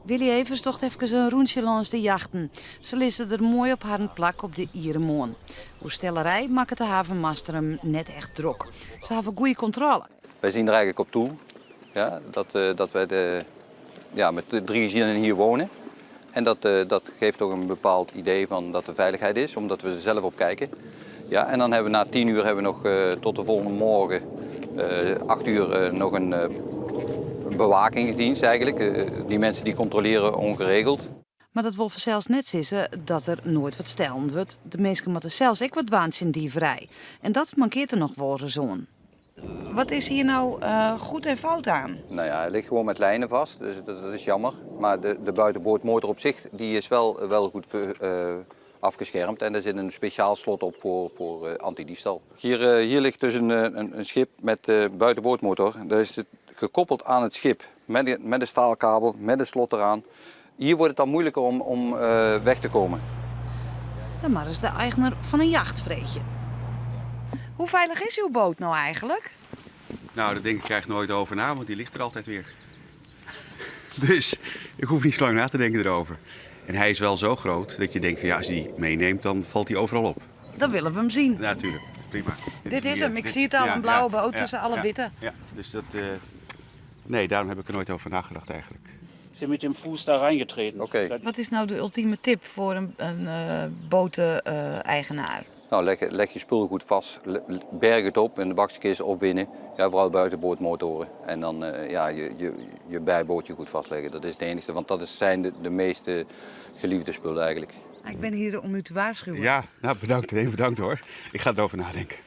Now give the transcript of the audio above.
Willy Evers docht efkes in rûntsje lâns de jachten. Se lizze der moai op harren plak op de iere moarn. Oer stellerij makket de havenmaster him net echt drok. Se hawwe goede kontrôle. Wy zien der eigenlijk op toe ja, dat, eh, dat wij de, ja, met de drie gezinnen hier wonen. En dat, eh, dat geeft ook een bepaald idee van dat er veiligheid is, omdat we er zelf op kijken. Ja, en dan hebben we na 10 uur hebben we nog eh, tot de volgende morgen, 8 uur, nog een bewakingsdienst eigenlijk. Die mensen die controleren ongeregeld. Mar dat wol fansels net sizze dat der noait wat stellen wurdt. De minsken moatte sels ek wat dwaan tsjin dieverij. En dat mankearret der noch wolris oan. Wat is hier nou goed en fout aan? Nou ja, hij ligt gewoon met lijnen vast, dus dat is jammer. Maar de buitenboordmotor op zich die is wel goed afgeschermd. En er zit een speciaal slot op voor antidiefstal. Hier ligt dus een schip met buitenboordmotor. Dat is het gekoppeld aan het schip met een staalkabel, met een slot eraan. Hier wordt het dan moeilijker om weg te komen. Dan mar ris de eigener fan in jacht freegje. Hoe feilich is uw boot nou eigenlijk? Nou, daar denk ik eigenlijk nooit over na, want die ligt er altijd weer. Dus ik hoef niet zo lang na te denken erover. En hij is wel zo groot dat je denkt van ja, als hij die meeneemt, dan valt hij overal op. Dan willen we hem zien. Ja, natuurlijk. Prima. Dit is hem. Ik zie het al, een blauwe boot tussen alle witte. Ja, dus dat... Nee, daarom heb ik er nooit over nagedacht eigenlijk. Sind mit dem Fuß da reingetreten. Oké. Wat is nou de ultieme tip foar in boateigenaar? Nou, leg je spul goed vast, berg het op in de bakskist of binnen. Ja, vooral buitenboordmotoren. En dan ja, je bijbootje goed vastleggen. Dat is het enige, want dat zijn de meeste geliefde spullen eigenlijk. Ik ben hier om u te waarschuwen. Ja, nou bedankt, heel bedankt hoor. Ik ga erover nadenken.